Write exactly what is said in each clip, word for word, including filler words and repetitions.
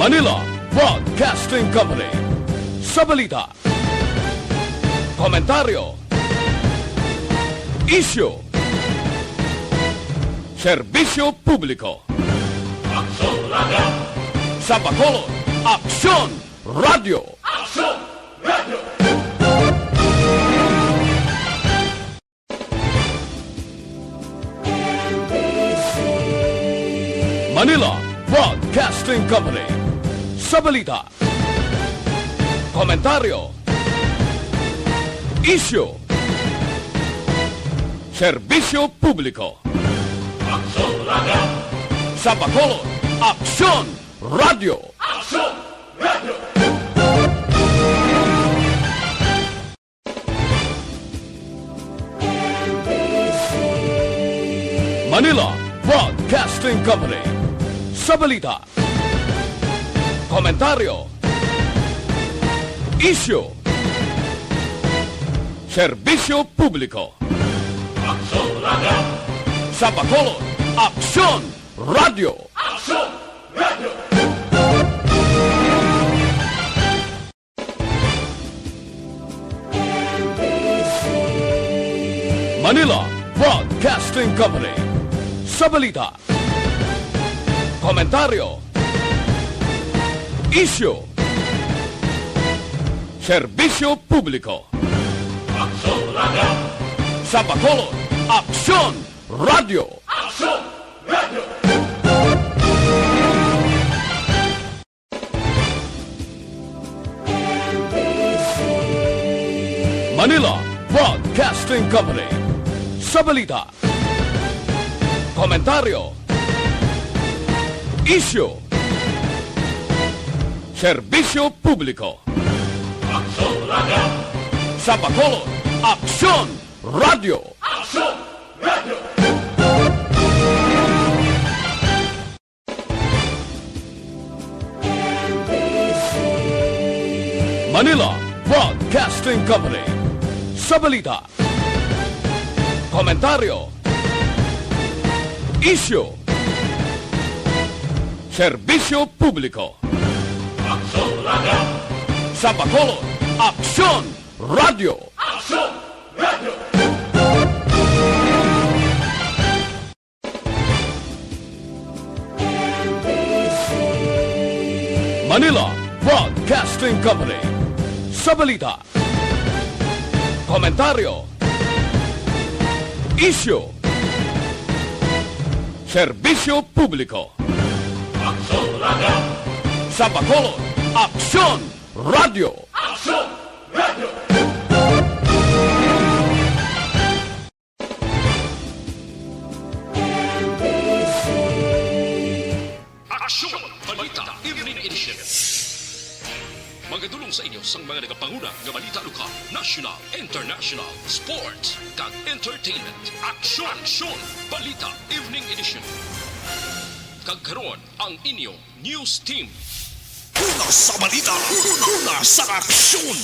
Manila Broadcasting Company. Sa balita, komentaryo, isyu, serbisyo publiko. Aksyon Radio! Sa Bacolod, Aksyon Radio! Aksyon Radio! Manila Broadcasting Company. Sa balita, komentaryo, isyu, serbisyo publiko. Aksyon Radio! Sa Bacolod, Aksyon Radio! Aksyon Radio! Manila Broadcasting Company. Sa balita, komentaryo, isyu, serbisyo publiko. Aksyon Radio! Sa Bacolod, Aksyon Radio! Aksyon Radio! Manila Broadcasting Company. Sa balita, komentaryo, isyu, serbisyo publiko. Aksyon Radio! Sa Bacolod, Aksyon Radio! Aksyon Radio! Manila Broadcasting Company. Sa balita, komentaryo, isyu, serbisyo publiko. Aksyon Radio! Sa Bacolod, Aksyon Radio! Aksyon Radio! Manila Broadcasting Company. Sa balita, komentaryo, isyu, serbisyo publiko. Aksyon Radio! Sa Bacolod, Aksyon Radio! Aksyon Radio! Manila Broadcasting Company. Sa balita, komentaryo, isyu, serbisyo publiko. Aksyon Radio! Sa Bacolod, Aksyon Radio! Aksyon Radio! Aksyon! Balita Evening Edition. Magadulong sa inyo sang mga nagapanguna nga balita lokal, national, international, sports, kag entertainment. Aksyon! Aksyon! Balita Evening Edition. Kag karon, ang inyo news team. Una sa balita, una sa aksyon.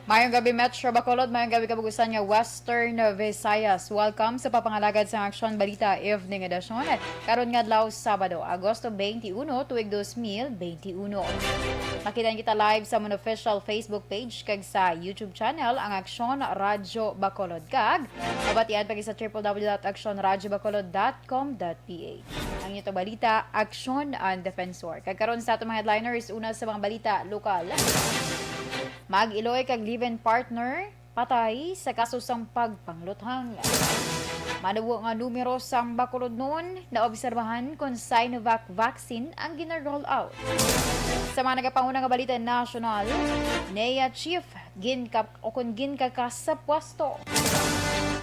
Mayong gabi, Metro Bacolod. Mayong gabi, kabug-usan nga Western Visayas. Welcome sa papangalagad sang Aksyon Balita Evening Edition. Karon nga adlaw, Sabado, Agosto twenty-one, tuig dos mil twenty-one. Makita kita live sa amon official Facebook page kag sa YouTube channel, ang Aksyon Radyo Bacolod. Kag mabatian pa gid sa triple W dot aksyon radyo bacolod dot com dot P H. Ang inyo balita, Aksyon ang Defensor. Kag karon sa aton mga headliners, una sa mga balita lokal. Mag-iloy kag live-in partner patay sa kaso sang pagpangluthang. Manubo nga numero sang Bacolodnon, naobserbahan kon Sinovac vaccine ang gina-roll out. Sa mga nagapanguna nga balita nasyonal, NEA chief ginka-, o kon ginkaka sa pwesto.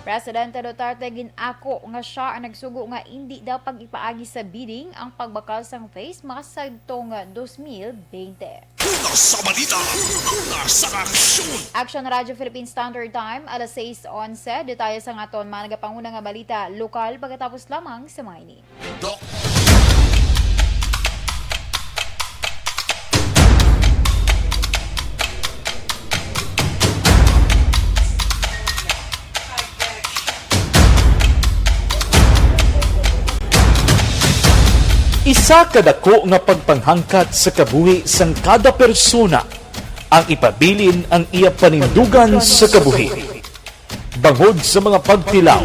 Presidente Duterte gin-ako nga sia ang nagsugo nga indi daw pag-ipaagi sa bidding ang pagbakal sang face mask sadtong dos mil bente. Una sa balita, una sa aksyon. Aksyon Radyo Philippine Standard Time, alas sais onse. Detalye sa aton mga nagapanguna nga balita lokal pagkatapos lamang sa mga ini. Doc. Isa ka dako nga pagpanghangkat sa kabuhi sang kada persona ang ipabilin ang iya panindugan sa kabuhi. Bangod sa mga pagtilaw,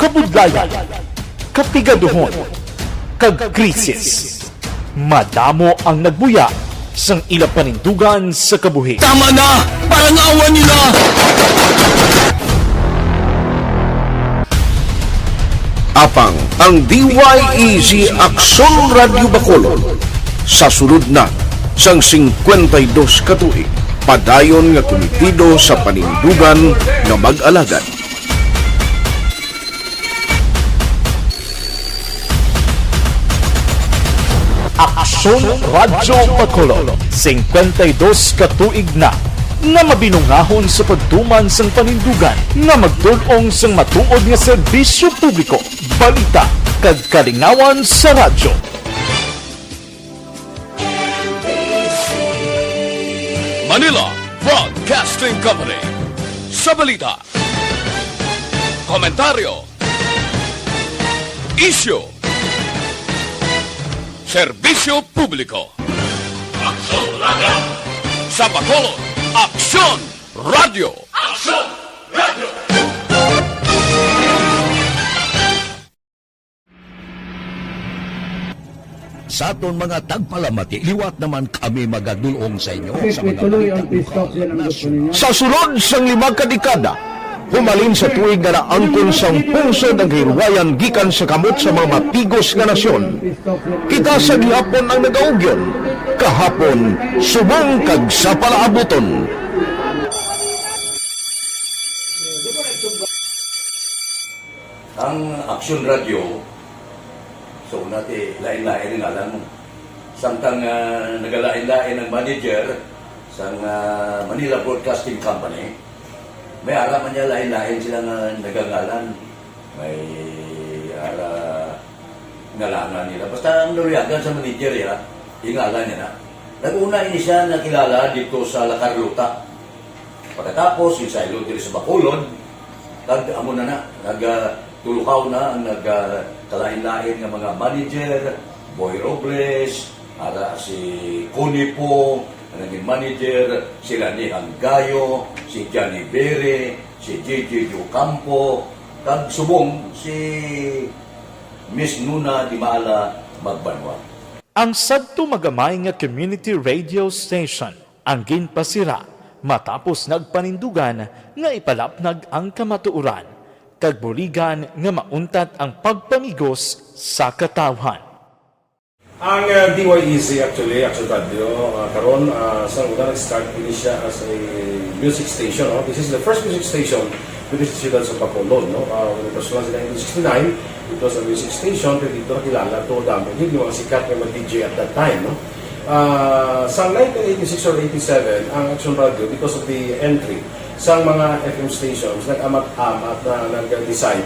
kabudlayan, kapigaduhon, kag krisis, madamo ang nagbuya sang ila panindugan sa kabuhi. Tama na! Parang awa nila! Apang ang D Y E Z Aksyon Radyo Bacolod sa sulod na sang singkwenta y dos ka tuig, padayon nga kumitido sa panindugan nga mag-alagad. Aksyon Radyo Bacolod, singkwenta y dos ka tuig na nga mabinungahon sa pagtuman sang panindugan nga magtul-ong sang matuod nga serbisyo publiko, balita, kag kalingawan sa radyo. Manila Broadcasting Company. Sa balita, komentaryo, isyu, serbisyo publiko. Aksyon Radyo. Sa Bacolod, Aksyon Radyo. Aksyon Radyo. Sa aton mga tagpalamati, liwat naman kami magadul-ong sa inyo sa mga balita lokal, nasyonal. Sa sulod sang lima ka dekada, humalin sa tuig nga naangkon sang pungsod ang kahilwayan gikan sa kamot sa mga mapigos nga nasyon, kita sa gihapon ang nagaugyon, kahapon, subong kag sa palaabuton. Ang Aksyon Radyo, so, una ti, lain-lain ang ngalan mo. Samtang, ah, nagalain-lain ang manager sang, ah, Manila Broadcasting Company, may ara man niya lain-lain sila nga nagangalan. May ara ngalangan nila. Basta ang naluyagan sa manager, ya, ingalan niya na. Nag-una ini siya nakilala dito sa La Carlota. Pagkatapos, yung saylo diri sa Bacolod, kag amo na na, nag, ah, tulukaw na ang nag, ah, kalain-lain nga mga manager, Boy Robles, ara si Connie Po, ang naging manager, si Rani Hanggayo, si Johnny Bere, si J J Ocampo, kag subong si Miss Nuna Dimala Magbanwa. Ang sadto magamay nga community radio station ang ginpasira matapos nagpanindugan nga ipalapnag ang kamatuoran kag buligan nga mauntat ang pagpamigos sa katawhan. Ang, uh, D Y E Z actually, Action Radio, uh, karon, uh, sa una nag-start ini siya as a music station, no? This is the first music station diri sa siyudad sa Bacolod, no? Uh, when it was launched in nineteen sixty-nine, it was a music station, pero dito nakilala to damo gid yung mga sikat nga mga D J at that time, no? Ah, sa nineteen eighty-six or eighty-seven, ang Action Radio, because of the entry sa mga F M stations, nag-amat-amat na nag-decide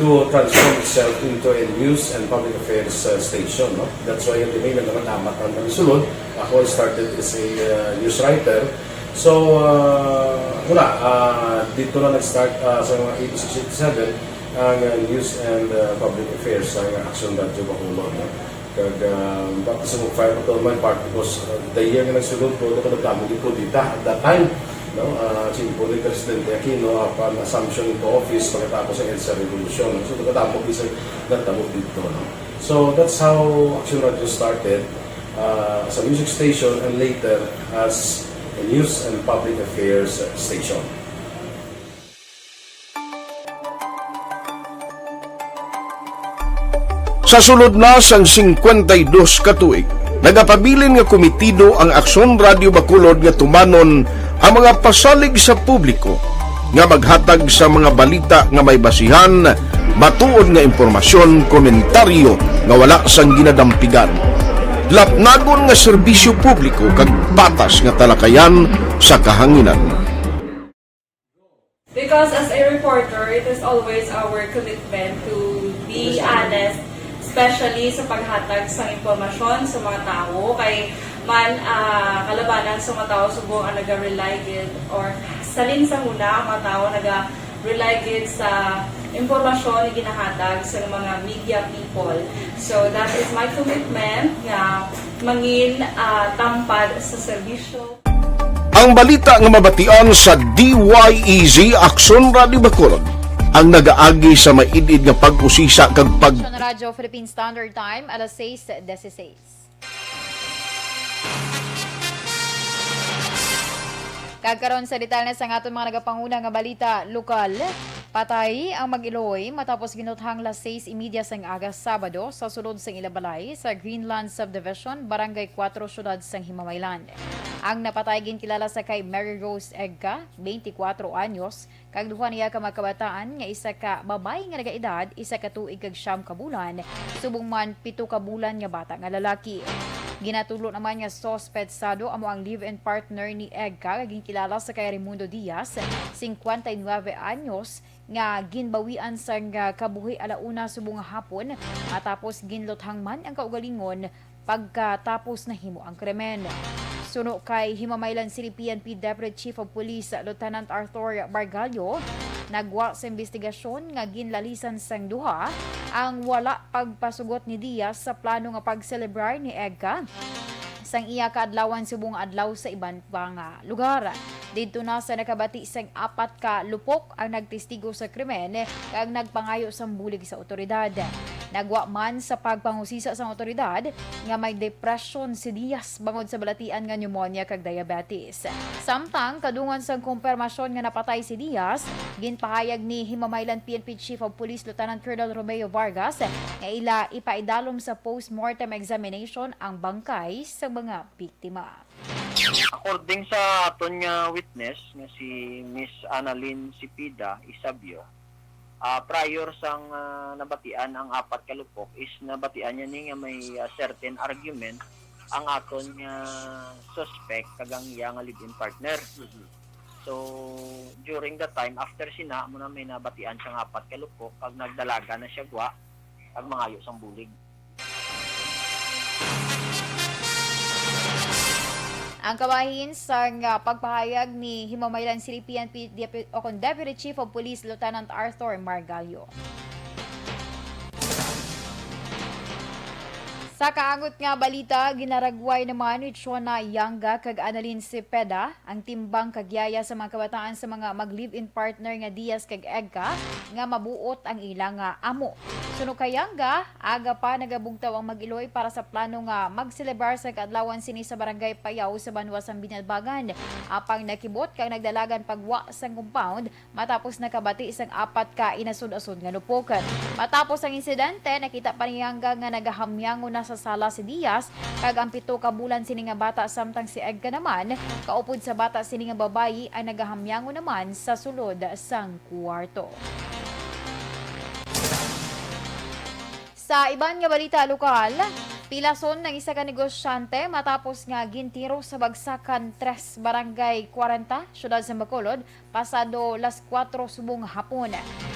to transform itself into a news and public affairs, uh, station, no? That's why yung tinay nag-amat-amat ang nagsulod. Ako, I started as a, uh, news writer. So, uh, wala, uh, dito na nag-start, uh, sa mga eighty-six, eighty-seven, ang, uh, news and, uh, public affairs sa Action Radio Bacolod, no? Kag, ah, baptism of fire pa to on my part because, ah, the year nga nagsulod ko, ako nagdamo gid ko dita at that time, no? Ah, si Impo ni Presidente Aquino, apan assumption into office pagkatapos sa EDSA Revolution, no? So, nagdamo gid sa nagdamo dito, no? So, that's how Action Radio started, ah, as a music station and later as a news and public affairs station. Sa sulod na sang singkwenta y dos ka tuig, nagapabilin nga kumitido ang Aksyon Radio Bacolod nga tumanon ang mga pasalig sa publiko nga maghatag sa mga balita nga may basihan, matuod nga impormasyon, komentaryo nga wala sang ginadampigan, lapnagon nga serbisyo publiko kag patas nga talakayan sa kahanginan. Because as a reporter, it is always our commitment to be honest, especially sa paghatag sa impormasyon sa mga tawo. Kay man, ah, kalabanan sa mga tawo subong ang naga-rely gid, or salin sa huna ang mga tawo naga, Rely gid sa impormasyon nga ginahatag sa mga media people. So that is my commitment nga mangin ah, tampad sa serbisyo. Ang balita nga mabatian sa D Y E Z Aksyon Radio Bacolod, ang nagaagi sa maid-id nga pag-usisa kag pag Sa Radyo Philippine Standard Time, alas sais dieciséis. Kag karon sa detalye sa aton mga nagapanguna nga balita lokal. Patay ang mag-iloy matapos ginuthang las sais y media sang aga Sabado sa sulod sang ila balay sa Greenland Subdivision, Barangay Cuatro, Siyudad sang Himamaylan. Ang napatay ginkilala sa kay Mary Rose Egka, twenty-four anyos, kag duha niya ka mga kabataan nga isa ka babayi nga nagaedad isa ka tuig kag siyam ka bulan, subong man pito ka bulan nga bata nga lalaki. Ginatudlo naman nga suspetsado amo ang live-in partner ni Egka nga ginkilala sa kay Raimundo Diaz, cincuenta y nueve anyos, nga ginbawian sang kabuhi ala una subong nga hapon, matapos ginluthang man ang kaugalingon pagkatapos nahimo ang krimen. Suno kay Himamaylan City P N P Deputy Chief of Police Lieutenant Arthur Bargallo, nagwa sa investigasyon nga ginlalisan sang duha ang wala pagpasugot ni Diaz sa plano nga pagselebrar ni Egka sang iya kaadlawan subong adlaw sa iban pa nga lugar. Didto na sa nakabati sang apat ka lupok ang nagtestigo sa krimen kag nagpangayo sang bulig sa otoridad. Nagwa man sa pagpangusisa sang otoridad nga may depresyon si Diaz bangod sa balatian nga pneumonia kag diabetes. Samtang kadungan sang kumpirmasyon nga napatay si Diaz, ginpahayag ni Himamaylan P N P Chief of Police Lieutenant Colonel Romeo Vargas nga ila ipaidalom sa postmortem examination ang bangkay sa mga biktima. According sa aton nga witness nga si Miss Annalyn Cepeda Isabio, ah, prior sang ah, nabatian ang apat ka lupok is nabatian niya ni nga may ah, certain argument ang aton nga suspect kag ang iya nga live-in partner. So during that time, after sina, amo na may nabatian siya nga apat ka lupok kag nagdalagan na siya gwa kag mangayo sang bulig. Ang kabahin sang ah, pagpahayag ni Himamaylan City P N P Depu- o kon Deputy Chief of Police Lieutenant Arthur Margallo. Sa kaangot nga balita, ginaragway naman ni Chona Yanga kag Annalyn Cepeda ang timbang kag yaya sa mga kabataan sa mga mag-live-in partner nga Diaz kag Egka nga mabuot ang ila nga amo. Suno kay Yanga, aga pa nagabugtaw ang mag-iloy para sa plano nga magselebrar sa kaadlawan sini sa Barangay Payaw sa banwa sang Binalbagan. Apang nakibot kag nagdalagan pagwa sang compound matapos nakabati sang apat ka inasod-asod nga lupok. Matapos ang insidente, nakita pa ni Yanga nga nagahamyangon na sa sala si Diaz kag ang pito ka bulan sini nga bata, samtang si Egka naman, kaupod sa bata sini nga babayi, ang nagahamyangon naman sa sulod sang kwarto. Sa iban nga balita lokal, pilason ang isa ka negosyante matapos nga gintiro sa Bagsakan Tres, Barangay Cuarenta, Siyudad sa Bacolod, pasado las kuwatro subong hapon.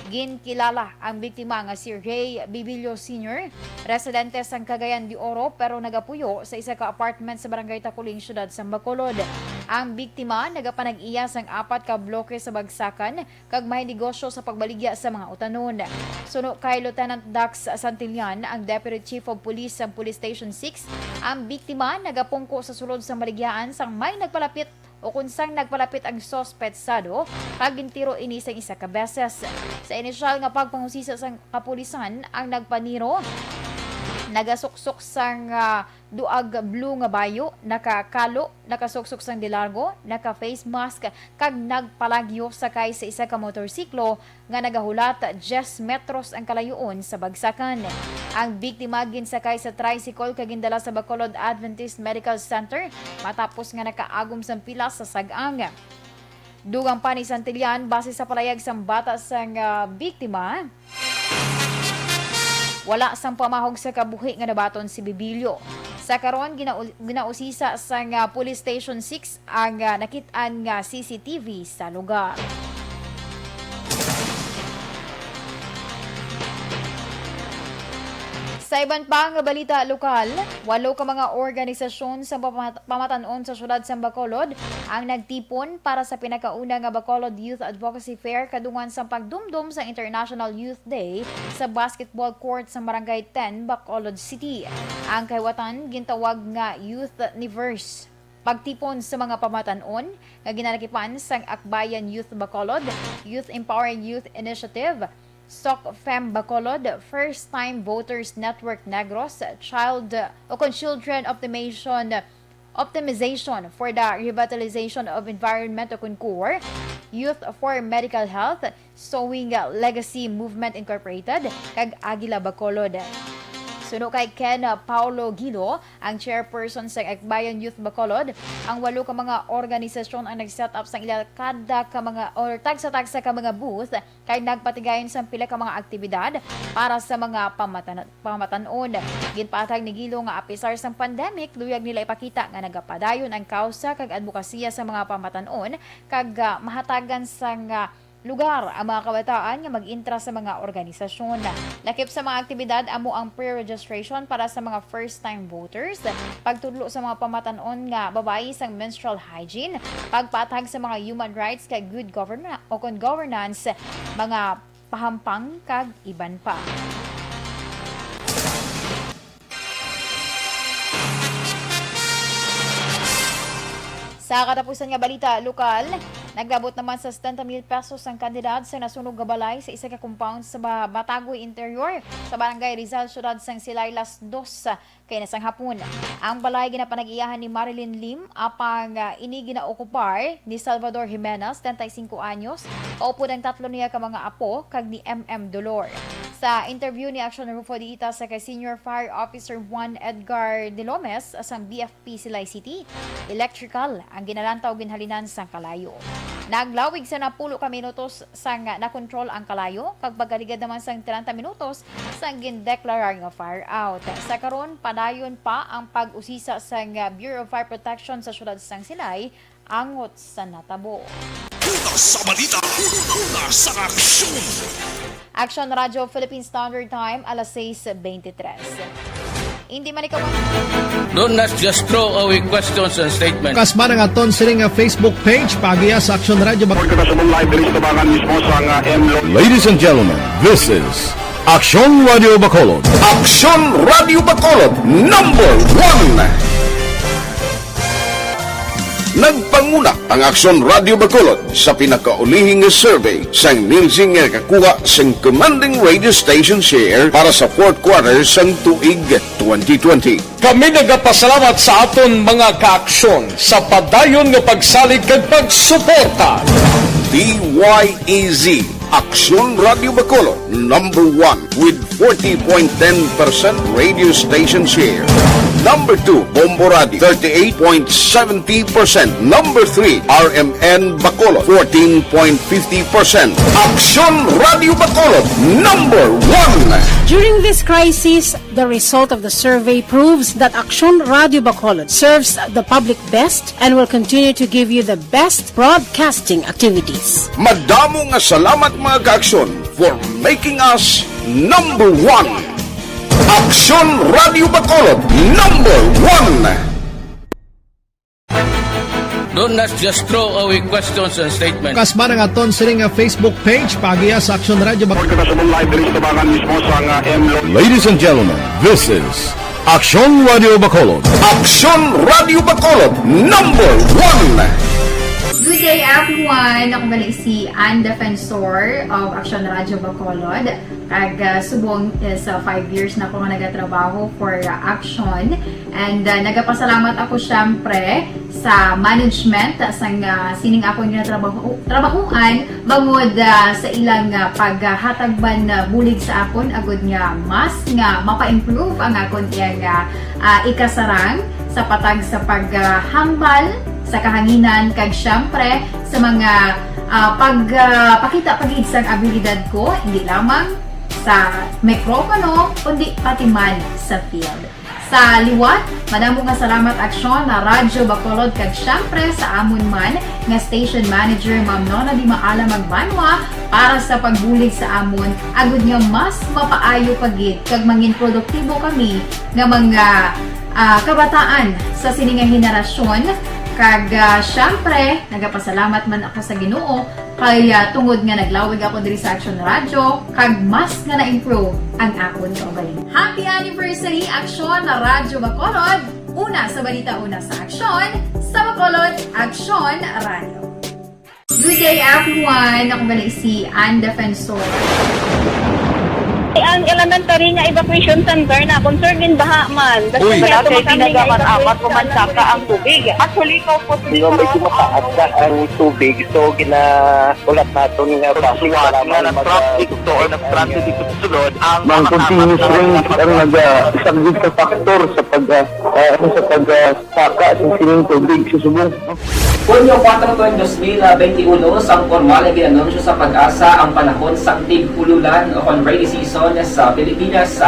Ginkilala ang biktima nga si Ray Bibilio Senior, residente sang Cagayan de Oro pero nagapuyo sa isa ka apartment sa Barangay Taculing, Siyudad sang Bacolod. Ang biktima nagapanag-iya sang apat ka bloke sa Bagsakan kag may negosyo sa pagbaligya sa mga utanon. Suno kay Lieutenant Dax Santillan, ang Deputy Chief of Police sang Police Station six, ang biktima nagapungko sa sulod sang baligyaan sang may nagpalapit o kon sang nagpalapit ang suspetsado kag gintiro ini sang isa ka beses. Sa inisyal nga pagpangusisa sang kapulisan, ang nagpaniro nagasuksok sang ah, duag blue nga bayo, nakakalo, nakasuksok sang de largo, naka face mask, kag nagpalagyo sakay sa isa ka motorsiklo nga nagahulat diyes metros ang kalayoon sa bagsakan. Ang biktima ginsakay sa tricycle kag gindala sa Bacolod Adventist Medical Center matapos nga nakaagom sang pila sa sag-ang. Dugang pa ni Santillan, base sa palayag sang bata sang ah, biktima, wala sang pamahog sa kabuhi nga nabaton si Bibilio. Sa karon, ginau- ginausisa sang ah, Police Station six ang ah, nakit-an nga C C T V sa lugar. Sa Sa iban pa nga balita lokal, walo ka mga organisasyon sa pamat-, pamatan-on sa siyudad sa Bacolod ang nagtipon para sa pinakauna nga Bacolod Youth Advocacy Fair kadungan sa pagdumdom sa International Youth Day sa basketball court sa Barangay ten, Bacolod City. Ang kahiwatan gintawag nga Youth Universe. Pagtipon sa mga pamatan-on nga ginalakipan sang Akbayan Youth Bacolod, Youth Empowering Youth Initiative, SOCFEM Bacolod, First Time Voters Network Negros, Child, o kon Children Optimization, Optimization for the Revitalization of Environment o kon CORE, Youth for Medical Health, Sowing Legacy Movement Incorporated, kag Agila Bacolod. Suno kay Ken Paulo Gilo, ang chairperson sa Akbayan Youth Bacolod, ang walo ka mga organisasyon ang nag-set up sang ila kada ka mga or tagsa-tagsa ka mga booth kag nagpatigayon sang pila ka mga aktibidad para sa mga pamatan-, pamatan-on. Ginpatag ni Gilo nga apisar sang pandemic, luyag nila ipakita nga nagapadayon ang kausa kag adbokasiya sa mga pamatan-on kag, ah, mahatagan sang, ah, lugar ang mga kabataan nga mag-intra sa mga organisasyon. Lakip sa mga aktibidad amo ang pre-registration para sa mga first-time voters, pagtudlo sa mga pamatan-on nga babayi sang menstrual hygiene, pagpatag sa mga human rights kag good governance o kon governance, mga pahampang kag iban pa. Sa katapusan nga balita lokal, naglabot naman sa setenta mil pesos ang kandidat sa nasunog nga balay sa isa ka compound sa Ba-, Batagoy Interior, sa Barangay Rizal, Siyudad sang Silay, las dos kay na sang hapon. Ang balay ginapanag-iyahan ni Marilyn Lim, apang, ah, ini ginaokupar ni Salvador Jimenez, treinta y cinco anyos, kaupod ang tatlo niya ka mga apo, kag ni M M Dolor. Sa interview ni Action Rufo Diita sa kay Senior Fire Officer Juan Edgar De Lomes sang B F P Silay City, electrical ang ginalantaw ginhalinan sang kalayo. Naglawig sa napulo ka minutos sang nakontrol ang kalayo, kag pagkaligad naman sang treinta minutos sang gindeklarar nga fire out. Sa karon, padayon pa ang pag-usisa sang Bureau of Fire Protection sa siyudad sang Silay angot sa natabo. Una sa balita, una sa aksyon. Action Radio Philippine Standard Time, alas sais veintitrés. Hindi man ikaw Don't not just throw away questions and statements. Kasma ang aton sini nga Facebook page, paagiha sa Action Radio Bac- Report kita sa live diri sa tubangan mismo sa nga M L O. Ladies and gentlemen, this is Action Radio Bacolod. Action Radio Bacolod, number one. Nagpanguna ang Aksyon Radio Bacolod sa pinakaulihi nga survey sang Nielsen nga nakakuha sang commanding radio station share para sa fourth quarter sang tuig twenty twenty. Kami nagapasalamat sa aton mga kaaksyon sa padayon nga pagsalig kag pagsuporta. D Y E Z, Aksyon Radio Bacolod, number one with forty point ten percent radio station share. Number two, Bombo Radio, thirty-eight point seventy percent. Number three, R M N Bacolod, fourteen point fifty percent. Aksyon Radio Bacolod, number one. During this crisis, the result of the survey proves that Aksyon Radio Bacolod serves the public best and will continue to give you the best broadcasting activities. Madamo nga salamat, mga kaaksyon, for making us number one. Aksyon Radio Bacolod, number one. Don't not just throw away questions and statements. Kasma ang aton sini nga Facebook page, paagiha sa Aksyon Radio Bac- Report kita sa live diri sa tubangan mismo sa nga M L O. Ladies and gentlemen, this is Aksyon Radio Bacolod. Aksyon Radio Bacolod, number one. Good day, everyone. Ako gali si Ann Defensor of Aksyon Radio Bacolod. Kag, ah, subong is, ah, five years na ako nga nagatrabaho for, ah, Aksyon. And, ah, nagapasalamat ako, syempre, sa management, ah, sang, ah, sining akon nga trabaho, trabahoan, bangod, ah, sa ilang, ah, paghatag man, ah, bulig sa akon, agud nga mas nga mapa-improve ang akon iyang, ah, ah, ikasarang sa patag sa paghambal sa kahanginan, kag, syempre, sa mga, ah, pag, ah, pakita pa gid sang abilidad ko, hindi lamang sa mikropono, kundi pati man sa field. Sa liwat, madamo nga salamat, Aksyon na Radyo Bacolod, kag siyempre sa amon man nga station manager, Ma'am Nona Di Maala Magbanwa, para sa pagbulig sa amon, agud nga mas mapaayo pa gid kag mangin produktibo kami nga mga, ah, kabataan sa sini nga henerasyon. Kag, ah, siyempre, nagapasalamat man ako sa Ginoo kay, ah, tungod nga naglawig ako diri sa Aksyon Radyo, kag mas nga na-improve ang akon kaugalingon. Happy anniversary, Aksyon na Radyo Bacolod! Una sa balita, una sa aksyon, sa Bacolod, Aksyon Radyo. Good day, everyone! Ako gali si Ann Defensor. Ang elementary nga evacuation center na concerned in baha man. Basta Uy. Kaya Wala kay tumakami nga tinaga man evacuation apat ko man center. Saka ang tubig. Actually, ikaw po, Di ba, medyo mataas na ang tubig. So, gina-, ulat naton nga traffic, Suwat para nga man nag-traffic mag-, to or nag-traffic ang, dito sa sulod, ang Mang mga continuous tapat na rain ang nag-, ah, isang gid ka factor sa pag, ah, ah, ano, sa pag, ah, saka sa sining tubig sa subong. Hunyo kuwatro tuig dos mil benti uno, sang pormal nga gin-anunsyo sa PAGASA ang panahon sang tig-ululan o kon rainy season sa Pilipinas.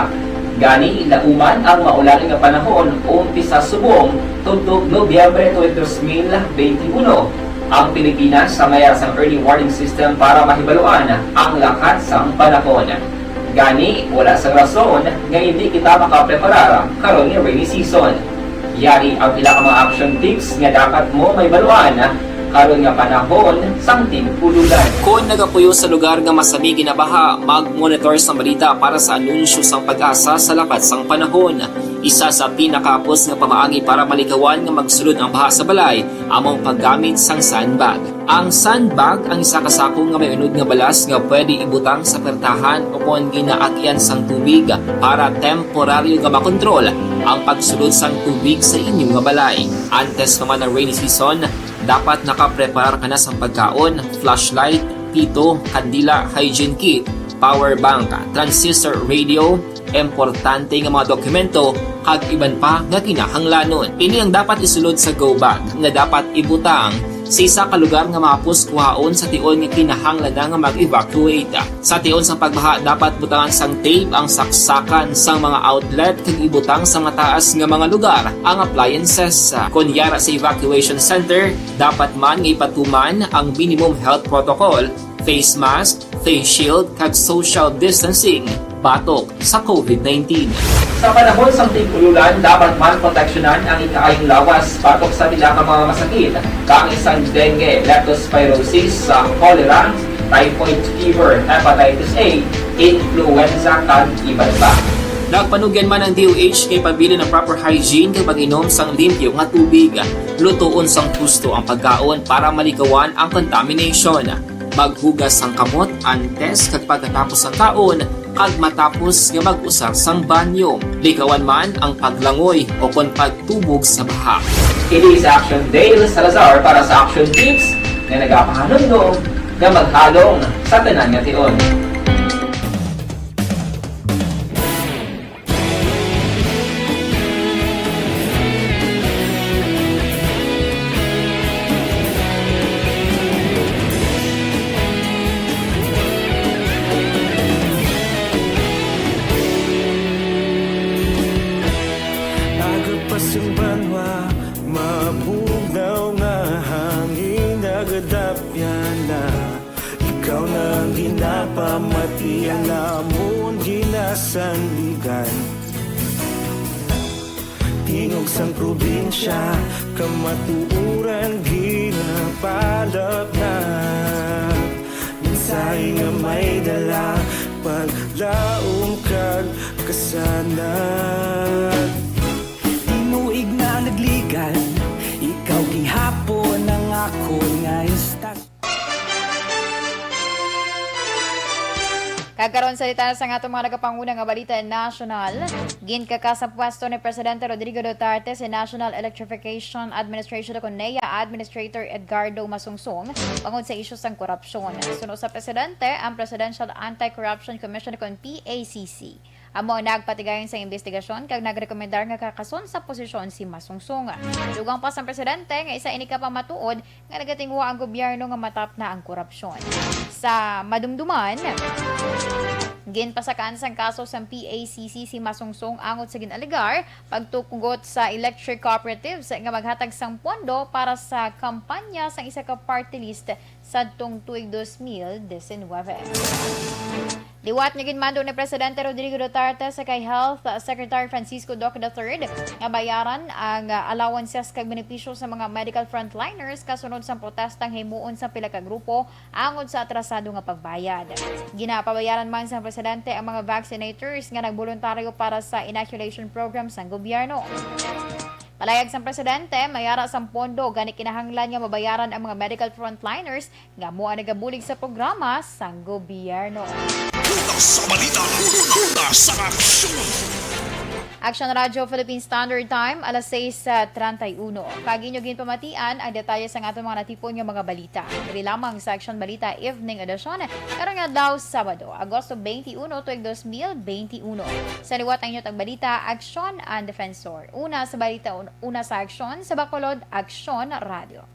Gani, lauman ang maulan nga panahon, umpisa subong tubtob Nobyembre tuig dos mil benti uno. Ang Pilipinas sa mayar sang early warning system para mahibaluan ang lakat sang panahon. Gani, wala sang rason nga indi kita makapreparar karon nga rainy season. Yari ang pila ka mga action tips nga dapat mo mahibaluan karon nga panahon sang tig-ululan. Kon nagapuyo sa lugar nga masami ginabaha, mag-monitor sang balita para sa anunsyo sang PAGASA sa lakat sang panahon. Isa sa pinakahapos nga pamaagi para malikawan nga magsulod ang baha sa balay amo ang paggamit sang sandbag. Ang sandbag ang isa ka sako nga may unod nga balas nga pwede ibutang sa pertahan o kon ginaagyan sang tubig para temporaryo nga makontrol ang pagsulod sang tubig sa inyo nga balay. Antes pa man ang rainy season, dapat nakapreparar ka na sang pagkaon, flashlight, pito, kandila, hygiene kit, power bank, transistor radio, importante nga mga dokumento, kag iban pa nga kinahanglanon. Ini ang dapat isulod sa go bag nga dapat ibutang sa isa ka lugar nga mahapos kuhaon sa tion nga kinahanglan na nga mag-evacuate. Sa tion sang pagbaha, dapat butangan sang tape ang saksakan sang mga outlet kag ibutang sa mataas nga mga lugar ang appliances. Kon yara sa evacuation center, dapat man nga ipatuman ang minimum health protocol, face mask, face shield, kag social distancing batok sa COVID nineteen. Sa panahon sang tig-ululan, dapat man proteksyonan ang ikaayong lawas batok sa pila ka mga masakit, kaangay sang dengue, leptospirosis, sa cholera, typhoid fever, hepatitis A, influenza, kag iban pa. Nagpanugyan man ang D O H nga ipabilin ang proper hygiene kag mag-inom sang limpyo nga tubig. Lutoon sang husto ang pagkaon para malikawan ang contamination. Maghugas sang kamot antes kag pagkatapos sang kaon, kag matapos nga mag-usar sang banyo. Likawan man ang paglangoy o kon pagtubog sa baha. Ini si Action Dale Salazar para sa Action Tips nga nagapahanumdom nga maghalong sa tanan nga tion. Agod pa sing banwa, mabugnaw nga hangin, nagadapyan na. Ikaw na ang ginapamati, ang amon ginasandigan. Tingog sang probinsya, kamatuoran ginapalapnat. Mensahe nga may dala, paglaom kag kasanag. Tinuig na nagligan, ikaw gihapon ang akon nga istasyon. Kag karon, salita na sa atong mga nagapanguna nga balita nasyonal. Ginkakas ang pwesto ni Presidente Rodrigo Duterte si National Electrification Administration o kon NEA Administrator Edgardo Masungsong bangod sa isyu sang korupsyon. Suno sa presidente, ang Presidential Anti-Corruption Commission o kon P A C C amo ang nagpatigayon sa imbestigasyon kag nagrekomendar nga kakason sa posisyon si Masungsong. Dugang pa sang presidente nga isa ini ka pamatuod nga nagatinguha ang gobyerno nga matapna ang korupsyon. Sa madumduman, Ginpasakaan sang kaso sang P A C C si Masungsong angot sa gin-alegar pagtugot sa electric cooperatives nga maghatag sang pondo para sa kampanya sang isa ka party list sadtong tuig dos mil disinwebe. Liwat nga ginmando ni Presidente Rodrigo Duterte sa kay Health Secretary Francisco Duque the third nga bayaran ang, ah, allowances kag benepisyo sa mga medical frontliners kasunod sang protestang himuon sa pila ka grupo angot sa atrasado nga pagbayad. Ginapabayaran man sang presidente ang mga vaccinators nga nagboluntaryo para sa inoculation program sang gobyerno. Palayag sang presidente, may ara sang pondo, gani kinahanglan nga mabayaran ang mga medical frontliners nga amo ang nagabulig sa programa sang gobyerno. Una sa balita, una sa aksyon. Action Radio Philippine Standard Time, alas sais treinta y uno. Kag inyo ginpamatian ang detalye sang aton mga natipon nga mga balita. Diri lamang sa Action Balita Evening Edition, karong adlaw, Sabado, Agosto twenty-one, tuig dos mil twenty-one. Sa liwat ang inyo tagbalita, Aksyon ang Defensor. Una sa balita, un-, una sa aksyon, sa Bacolod, Aksyon Radio.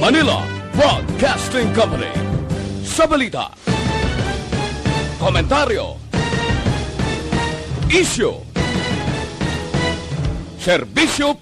Manila Broadcasting Company. Sa balita, komentaryo, isyu, serbisyo